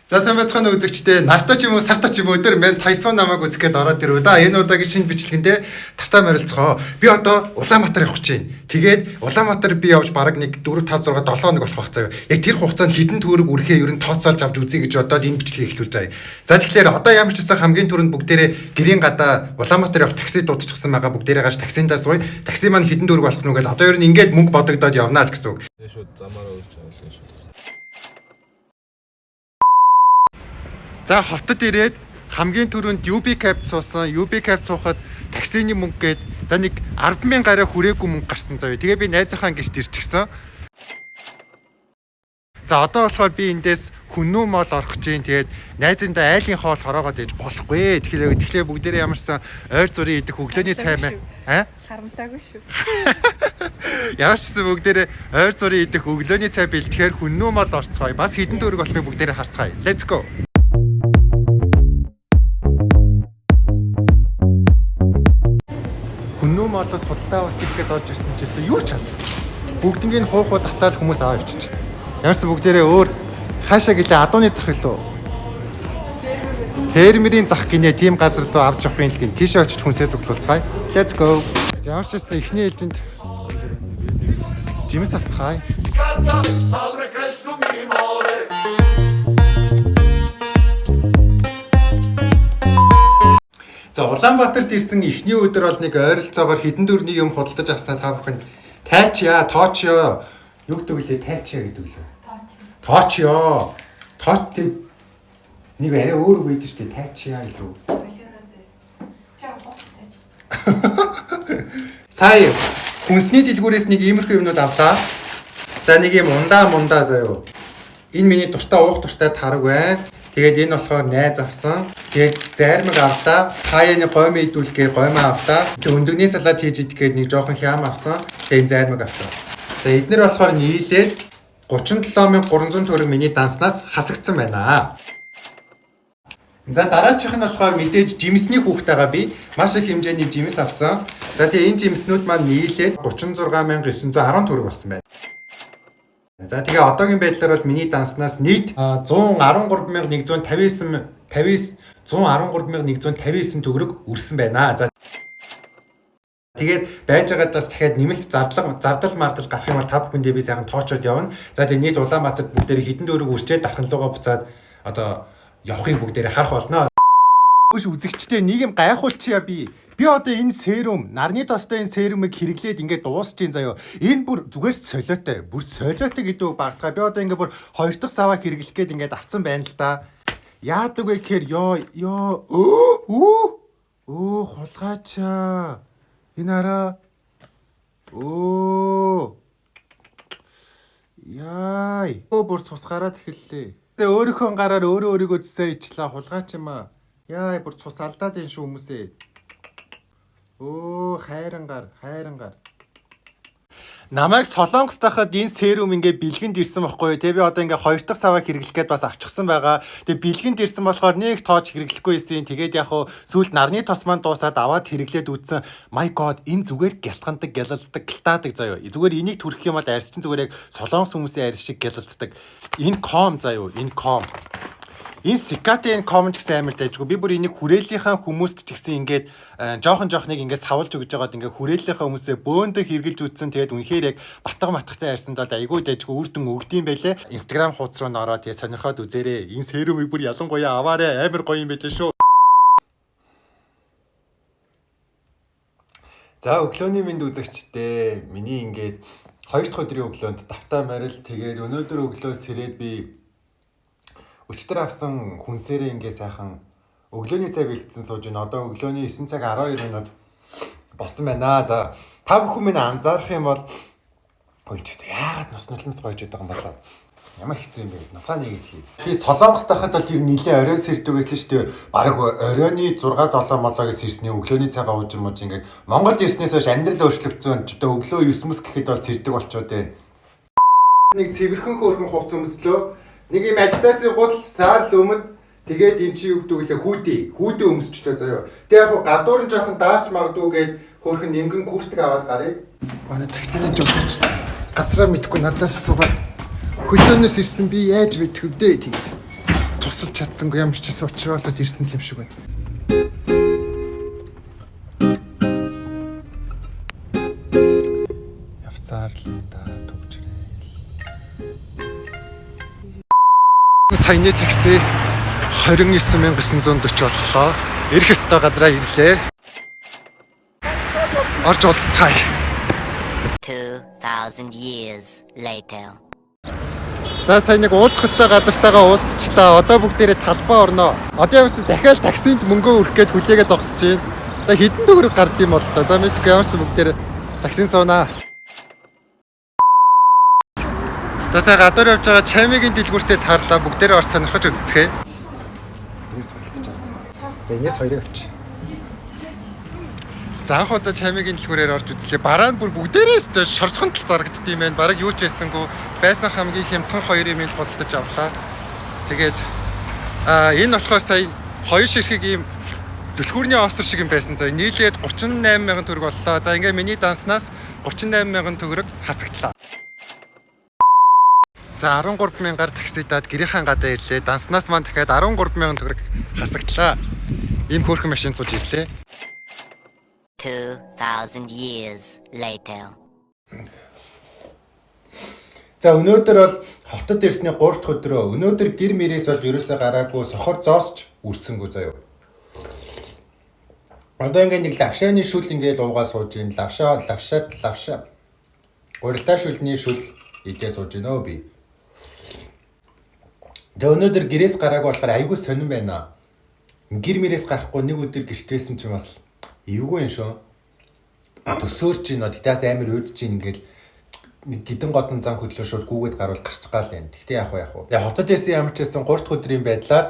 За, сайн байцгаана үзэгчдээ. Нартай ч юм уу, сартай ч юм уу, өдөр мэн тайсон намайг үзэх гээд ороод ирв да. Энэ удаагийн шинэ бичлэгэндээ тартай морилцгоо. Би одоо Улаанбаатар явах гэж байна. Тэгээд Улаанбаатар би явж бараг нэг 4 5 6 7 хоног болох байх заяа. Яг тэр хугацаанд хэдэн төгрөг үрхээ ер нь тооцоолж авч үзье гэж бодоод энэ бичлэгийг эхлүүлж байгаа. За, тэгэхээр одоо ямар ч гэсэн хамгийн түрүүнд бүгдээрээ гэрийн гадаа Улаанбаатар явах такси дуудчихсан байгаа. Бүгдээрээ гарч таксиндаа сууя. Такси маань хэдэн төгрөг болох нь вэ гэл одоо ер нь ингээд мөнгө бодогдоод явна л гэсэн үг. Тэгээ шууд замаараа үрж авлаа шууд. За, хотод ирээд хамгийн түрүүнд UB Cab суусан. UB Cab суухад таксины мөнгө гээд за нэг 10,000 гаруй хүрээгүй мөнгө гарсан заяа. Тэгээ би найзынхаа гэрт ирчихсэн. За, одоо болохоор би эндээс Хүннү мол орох гэж байна. Тэгээд найзындаа айлын хоол хороогоод ээж болохгүй. Тэгэхээр бүгдээрээ ямарсан ойр зургийн идэх өглөөний цай мэ. Аа? Харамсаагүй шүү. Ямар ч гэсэн бүгдээрээ ойр зургийн идэх өглөөний цай бэлтгэхээр Хүннү мол орцгоё. Бас хэдэн төгрөг болохыг бүгдээрээ харцгаая. Let's go. Хүннү молоос худалдаа авалт хийх гээд орж ирсэн ч гэсэн юу ч алга. Бүгднийг хуу хуу татаал хүмүүс аваа явчих. Ямар ч бүгдээрээ өөр хаашаа гэлээ адууны зах илүү. Фермерийн зах гинэ, тийм газар руу авч явах юм л гин. Тийшээ очиж хүнсээ цуглуулцгаая. Let's go. За, ямар ч гэсэн эхний ээлжинд жимс авцгаая. За, Улаанбаатарт ирсэн эхний өдөр бол нэг ойролцоогоор хэдэн төгрөгийн юм худалдаж авснаа та бүхэнд тайчя, тоочё. Юу гэдэг лээ, тайчя гэдэг лээ. Тооч. Тоочё. Тооч тэг нэг арай өөр үг байдаг шүү дээ. Тайчя илүү. Солиороо дээ. Чам гоц тайчих. Сая хүнсний дэлгүүрээс нэг иймэрхүү юмнууд авлаа. За, нэг юм ундаа мундаа заяо. Энэ миний дуртай, уух дуртай тараг байна. Тэгээд энэ болохоор найз авсан. Тэгээд зайрмаг авлаа. Хаяаны гоймон идүүлгээ гоймон авлаа. Тэгээд өндөгний салат хийж идэх гээд нэг жоохон хям авсан. Тэгээд энэ зайрмаг авсан. За, эднэр болохоор нийлээд 37,300 төгрөг миний данснаас хасагдсан байна. За, дараачих нь болохоор мэдээж жимсний хүүхдтэйгээ би маш их хэмжээний жимс авсан. За, тэгээ энэ жимснүүд маань нийлээд 36,910 төгрөг болсон байна. За, тэгээ одоогийн байдлаар бол миний данснаас нийт 113,159 59 113,159 төгрөг үрсэн байна. За, тэгээд байж байгаадаас дахиад нэмэлт зардлага зардал мардал гарах юм бол та бүхэндээ би сайхан тоочоод явна. За, тэгээд нийт Улаанбаатарт бүгдээрээ хэдэн төгрөг үрчээд дархан луугаа буцаад одоо явахыг бүгдээрээ харах болно. Бүш үзэгчтэй нэг юм гайхуулчихъя би. Би одоо энэ serum, нарны тостой энэ serum ыг хэрэглээд ингээд дуусч ин заяо. Энэ бүр зүгээр солиотой. Бүр солиотой гэдэг үг багтгаа. Би одоо ингээд бүр хоёр дахь саваа хэрэглэх гээд ингээд авцсан байна л да. Яадаг вэ гэхээр ёо ёо өө өө өө хулгайчаа. Энэ араа өө яй. Өө, бүр цус гараад эхэллээ. Тэгээ өөрийнхөө гараар өөрөө өөрийгөө зэсээ ичлээ, хулгайч юм аа. Яй, бүр цус алдаад энэ шүү хүмүүсээ. Өө, хайран гар, хайран гар. Намайг Солонгос тахад энэ serum ингээ бэлгэнд ирсэн байхгүй юу. Тэгээ би одоо ингээ хоёр дахь саваа хэрэглэх гээд бас авчихсан байгаа. Тэгээ бэлгэнд ирсэн болохоор нэг тоож хэрэглэхгүй байсан. Тэгээд яг хуу сүүлд нарны тос маань дуусаад аваад хэрэглээд үзсэн. My god, энэ зүгээр гялтгандаг, гялалздаг, галтаадаг заяо. Зүгээр энийг түрхэх юм бол арьс чинь зүгээр яг Солонгос хүмүүсийн арьс шиг гялалздаг. Энэ ком заяо, энэ ком. Энэ Cicaté энэ ком ч гэсэн амар дайжгүй. Би бүр энийг хүрээллийнхаа хүмүүст ч гэсэн ингээд жоохон жоохныг ингээд савлж өгж байгаад ингээд хүрээллийнхаа хүмүүсээ бөөндө хэрглэж үзсэн. Тэгээд үнэхээр яг батга матгатай арьсанд бол айгүй дайжгүй үр дүн өгдөм байлээ. Instagram хуудас руу н ороод тэгээд сонирхоод үзээрэй. Энэ serum ыг бүр ялангуяа аваарэ, амар гоё юм байлээ шүү. За, өглөөний мэнд үзэгчдээ. Миний ингээд хоёр дахь өдрийн өглөөнд давтаа морил. Тэгээд өнөөдөр өглөө сэрээд би өчтөр авсан хүнсээрээ ингээ сайхан өглөөний цай бэлдсэн сууж байна. Одоо өглөөний 9 цаг 12 минут болсон байна. За, та бүхэн минь анзаарах юм бол ой ч яагаад нус нулимс гойж байгаа юм болоо. Ямар хэцүү юм бэ? Нусаа нэгэд хий. Би Солонгос тахад бол тэр нилээ орой сэрдэг байсан шүү дээ. Бараг оройны 6 7 молоогоос ирсний өглөөний цагаа ууж мууж ингээд Монголд ирснээс хойш амьдрал өөрчлөгдсөн. Одоо өглөө 9 мэс гэхэд бол сэрдэг болчоод байна. Нэг цэвэрхэн хөөрхөн хувц өмслөө. Нэг юм Adidas-ын гудал, саарл өмд, тэгээд эн чи юу гэдэг лээ, hoodie. Hoodie өмсчлөө заяа. Тэг яг хуу гадуур нь жоохон даарч магадгүй гээд хөөрхөн нэмгэн куртик аваад гарыг. Манай таксины жолооч газраа мэдгүй надаас асуугаад, хөлөөнөөс ирсэн би яаж мэдэх вдэ тэгээд. Тусалж чадсангүй, ямар ч гэсэн учраа болоод ирсэн л юм шиг байна. Явсаар л да түгжрээл. Саяны такси 29940 боллоо. Ирэх ёстой газраа ирлээ. Орж уулзцгаая. 2,000 years later. За, сая нэг уулзах ёстой газартайгаа уулзчлаа. Одоо бүгдээрээ талбай орноо. Одоо ямарсан дахиад таксинд мөнгөө өрөх гээд хүлээгээ зогсож байна. За, хэдэн төгрөг гард юм бол тоо. За, мэдгүй, ямарсан бүгдээрээ таксинд суунаа. За, сая гадуур явж байгаа чаймигийн дэлгүүртээ таарлаа. Бүгдээрээ орж сонирхож үзцгээе. Энэс худалдаж авна. За, энэс хоёрыг авчи. За, анх удаа чаймигийн дэлгүүрээр орж үзлээ. Бараа нь бүр бүгдээрээ өстой шоржхон тал зарагдд юм байна. Бараг юу ч байсангүй, байсан хамгийн хямдхан хоёр юм л худалдаж авлаа. Тэгээд энэ болохоор сая хоёр ширхэг ийм түлхүүрний остр шиг юм байсан. За, нийлээд 38 мянган төгрөг боллоо. За, ингээ миний данснаас 38 мянган төгрөг хасагдлаа. За, 13 мянгаар таксидаад гэрийнхэн гадаа ирлээ. Данснаас маань дахиад 13 мянган төгрөг хасагдлаа. Ийм хөөрхөн машин сууж ирлээ. 2,000 years later. За, өнөөдөр бол хотод ирсний 3 дахь өдрөө. Өнөөдөр гэр мэрээс бол ерөөсөө гараагүй, сохор зоосч үрсэнгүү заяа. Одоо ингээ нэг лавшааны шүл ингээ л уугаа сууж ин, лавшаа, лавшаад, лавшаа. Гурилтай шүлний шүл идээ сууж гинөө би. Тэгээ өнөөдөр гэрээс гараагүй болохоор айгүй сонирн байна. Гэр мэрээс гарахгүй нэг өдөр гэрт байсан чинь бас эвгүй юм шүү. Төсөөрч ин, тэгтээс амар үүдж ин, ингээл нэг гидэн годон зан хөдлөө шууд гүүгээд гарвал гарч гал юм. Тэгтээ яах вэ, яах вэ? Тэгээ хотод ирсэн ямар ч байсан 3 дахь өдрийн байдлаар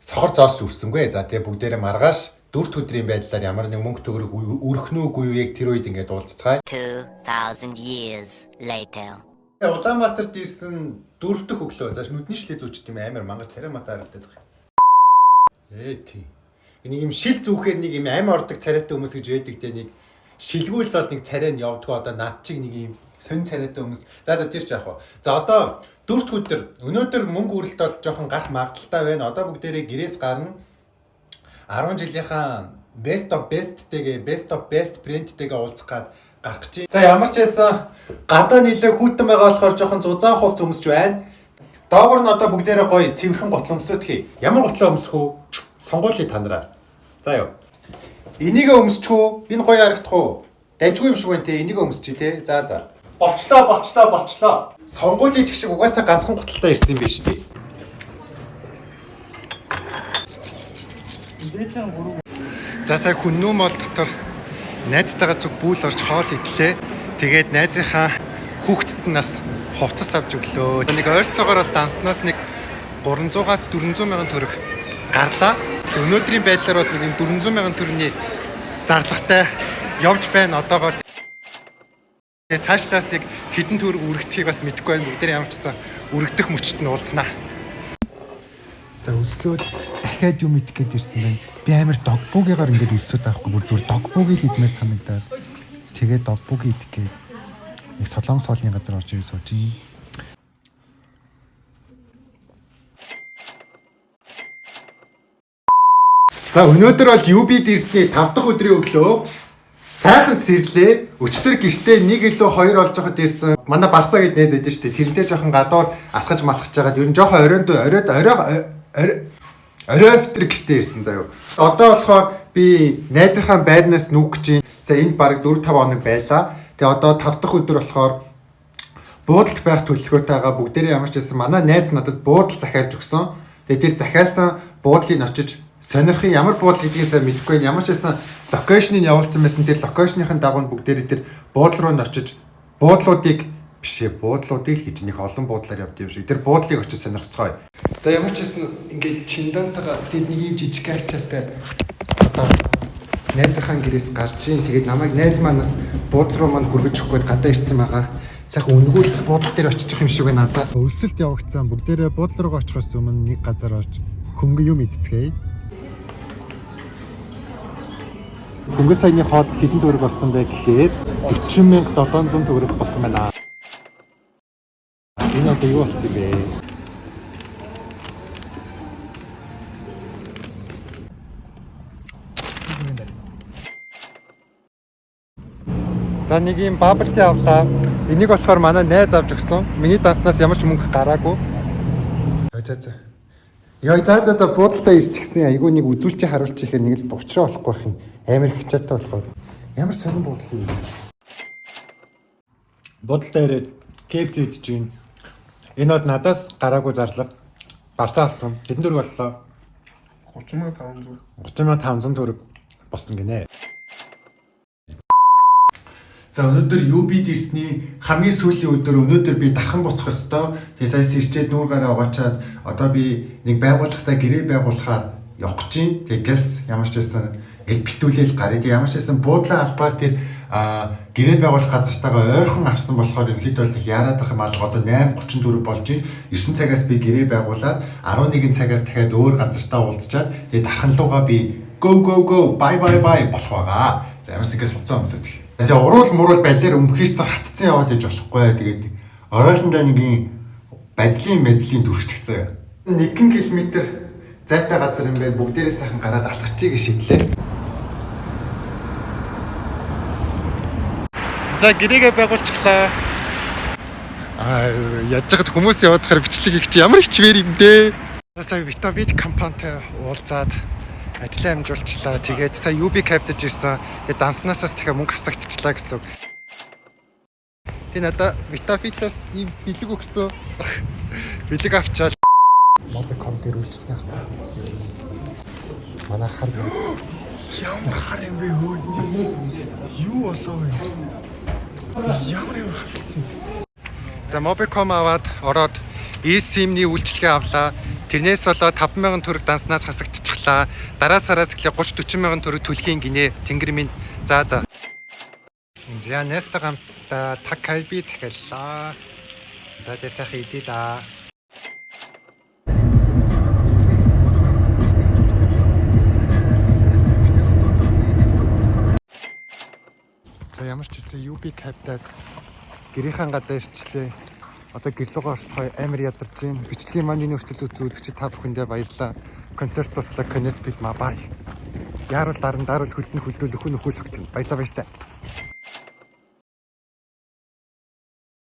сохор зоосч үрсэнгүй. За, тэгээ бүгдээрээ маргааш 4 дахь өдрийн байдлаар ямар нэг мөнгө төгрөг өрөх нүггүй юу, яг тэр үед ингээд уулзцгаая. 2,000 years later. Улаанбаатарт ирсэн 4 дахь өглөө. За, нүдний шилээ зүүчт юм, амар мангар царай мата харагдаад байгаа. Тий. Нэг юм шил зүүхээр нэг юм ам ордог царайтай хүмүүс гэж байдаг те, нэг шилгүүл бол нэг царай нь явдгоо, одоо над чиг нэг юм сонь царайтай хүмүүс. За, тэр ч яах вэ? За, одоо дөрөвт өдөр, өнөөдөр мөнгө үрэлт бол жоохон гарах магадлалтай байна. Одоо бүгдээрээ гэрээс гарна. 10 жилийнхаа best of best-тэйгээ, best of best friend-тэйгээ уулзах гад гарах гэж. За, ямар ч байсан гадаа нилээ хүйтэн байгаа болохоор жоохон зузаан хувц өмсөж байна. Доогор нь одоо бүгдээрээ гоё цэвэрхэн гутал өмсөтгий. Ямар гутлаа өмсөх үү? Сонгуулийн та нараа. За юу. Энийг өмсчих үү? Энэ гоё харагдах уу? Дажгүй юм шиг байна те. Энийг өмсчий те. За. Болчлоо, болчлоо, болчлоо. Сонгуулийн тэг шиг угаасаа ганцхан гуталтай ирсэн юм биш үү? За, сая хүннүү мол дотор найзтайгаа зүг бүл орж хоол идлээ. Тэгээд найзынхаа хүүхдэд нь бас хувцас авч өглөө. Нэг ойролцоогоор бол данснаас нэг 300-аас 400 мянган төгрөг гарлаа. Тэг өнөөдрийн байдлаар бол нэг юм 400 мянган төгрөгийн зарлагатай явж байна одоогоор. Тэгээ цаашлаас яг хэдэн төгрөг үргэдэхийг бас мэдэхгүй байна. Бүгдээр ямар ч гэсэн үргэдэх мөчт нь уулзнаа. За, өлсөөд дахиад юм идэх гээд ирсэн байна. Би амар догбугийгаар ингээд өлсөөд авахгүй, бүр зүгээр догбугийг л идмээр санагдаад. Тэгээд догбуги идэх гээд нэг солонгос хоолны газар орж ирээ сууж юм. За, өнөөдөр бол UB-д ирсний 5 дахь өдрийн өглөө, сайхан сэрлээ. Өчтөр гэртээ нэг илүү хоёр олж байхад ирсэн. Манай Барса гэд найз байдаг шүү дээ. Тэрнтэй жоохон гадуур алхаж малхаж байгаад ер нь жоохон оройн оройд орой орой өвтөр гэртээ ирсэн заяа. Одоо болохоор би найзынхаа байрнаас нүүх гэж байна. За, энд бараг 4 5 хоног байлаа. Тэгээ одоо 5 дахь өдөр болохоор буудалд байх төлөвлөгөөтэйгээ бүгдээрээ, ямар ч байсан манай найз надад буудал захиалж өгсөн. Тэгээ тэр захиалсан буудлыг очиж сонирхын, ямар буудал гэдгийг сайн мэдэхгүй байна. Ямар ч байсан location ыг явуулсан байсан. Тэр location ныхын дагуу нь бүгдээрээ тэр буудлал руу нь очиж, буудлуудыг биш ээ, буудлуудыг л гэж, нэг олон буудлаар явд юм шиг. Тэр буудлыг очиж сонирхцгоё. За, ямар ч байсан ингээд чиндантайгаа, тэгээд нэг юм жижиг ачаатай одоо найзынхаа гэрээс гарч ийн. Тэгээд намайг найз манаас буудлал руу маань хүргэж өгөх гээд гадаа ирсэн байгаа. Сайхан үнгүүл буудлал дээр очих юм шиг байна. За, өлсөлт явагдсан. Бүгдээрээ буудлал руугаа очихоос өмнө нэг газар орж хөнгөн юм идцгээе. Дөнгөж саяны хоол хэдэн төгрөг болсон бэ гэхээр 40,700 төгрөг болсон байна. Энэ одоо юу болсон юм бэ? За нэг юм bubble tea авлаа. Энийг болохоор манай найз авч өгсөн. Миний данснаас ямар ч мөнгө гараагүй. За за. Яа, за за за, буудалдаа ирчихсэн. Айгуу нэг үзүүлчих харуулчих ихээр нэг л буучраа болохгүй байх юм. Амар хичээтэй болохоор. Ямар сонин буудал юм бэ? Буудалдаа ирээд KFC идэж байна. Энэ бол надаас гараагүй зарлага. Барсаа авсан. Хэдэн төгрөг боллоо? 30,500. 30,500 төгрөг болсон гинэ. За, өнөөдөр UB-д ирсний хамгийн сүүлийн өдөр. Өнөөдөр би дархан буцах ёстой. Тэгээ сая сэрчээд нүүр гараа угаачаад одоо би нэг байгууллагатай гэрээ байгуулахаар явах гэж байна. Тэгээ гэс ямар ч байсан ингээд битүүлээл гарыг. Тэгээ ямар ч байсан буудлаа албаар тэр гэрээ байгуулах газартайгаа ойрхон авсан болохоор ерөнхийдөө бол их яарад ах юм алга. Одоо 8:34 болж байна. 9 цагаас би гэрээ байгуулад 11 цагаас дахиад өөр газартаа уулзчаад тэгээ дархан луугаа би go go go, bye bye bye болох байгаа. За, ямар ч ингээс хувцас өмсөд. Тэгээ уруул муруул балиар өмхийрсэн хатцсан яваад иж болохгүй. Тэгээд ороолондоо нэг юм базлын мэзлийн дүрхчих заяа. 1 км зайтай газар юм байна. Бүгдээрээ сайхан гараад алхачиг гэж шийдлээ. За, гэрээгээ байгуулчихлаа. Аа, яаж яхад хүмүүс яваад хахаар бичлэг их чи ямар хичвэр юм дээ. Сая Витавит компанитай уулзаад ажлаа амжуулчлаа. Тэгээд сая UB капдаж ирсэн. Тэгээд данснаасаас дахиад мөнгө хасагдчихлаа гэсэн үг. Тэг надаа Витавитаас ийм бэлэг өгсөн. Бэлэг авчаал. Mobicom дээр үйлчлэх байх. Манай хар биз. Ямар хар юм бэ хөө? Юу болов юм? Ямар ямар харилцсан юм? За, Mobicom аваад ороод eSIM-ний үйлчилгээ авлаа. Тэрнээс болоод 5000 төгрөг данснаас хасагдчихлаа. Дараа сараас эхлээ 30 40 мянган төгрөг төлхийн гинэ. Тэнгэр минь. За за. За, найзтайгаа хамтдаа таккальби захиаллаа. За, тэгээ сайхан идэ да. За, ямар ч хэлсэн UB Cap-тад гэрийнхэн гадаа ирчлээ. Одоо гэрлүүгээ орцгоё, амар ядарч байна. Бичлэгийн маань энэ хүртэл үзсэн үзэгчид та бүхэндээ баярлалаа. Концерт туслаа, конец бил ма бай. Яарал даран даруул хөлдөн хөлдөл өхөн өхөл өгч. Баярлалаа, баяртай.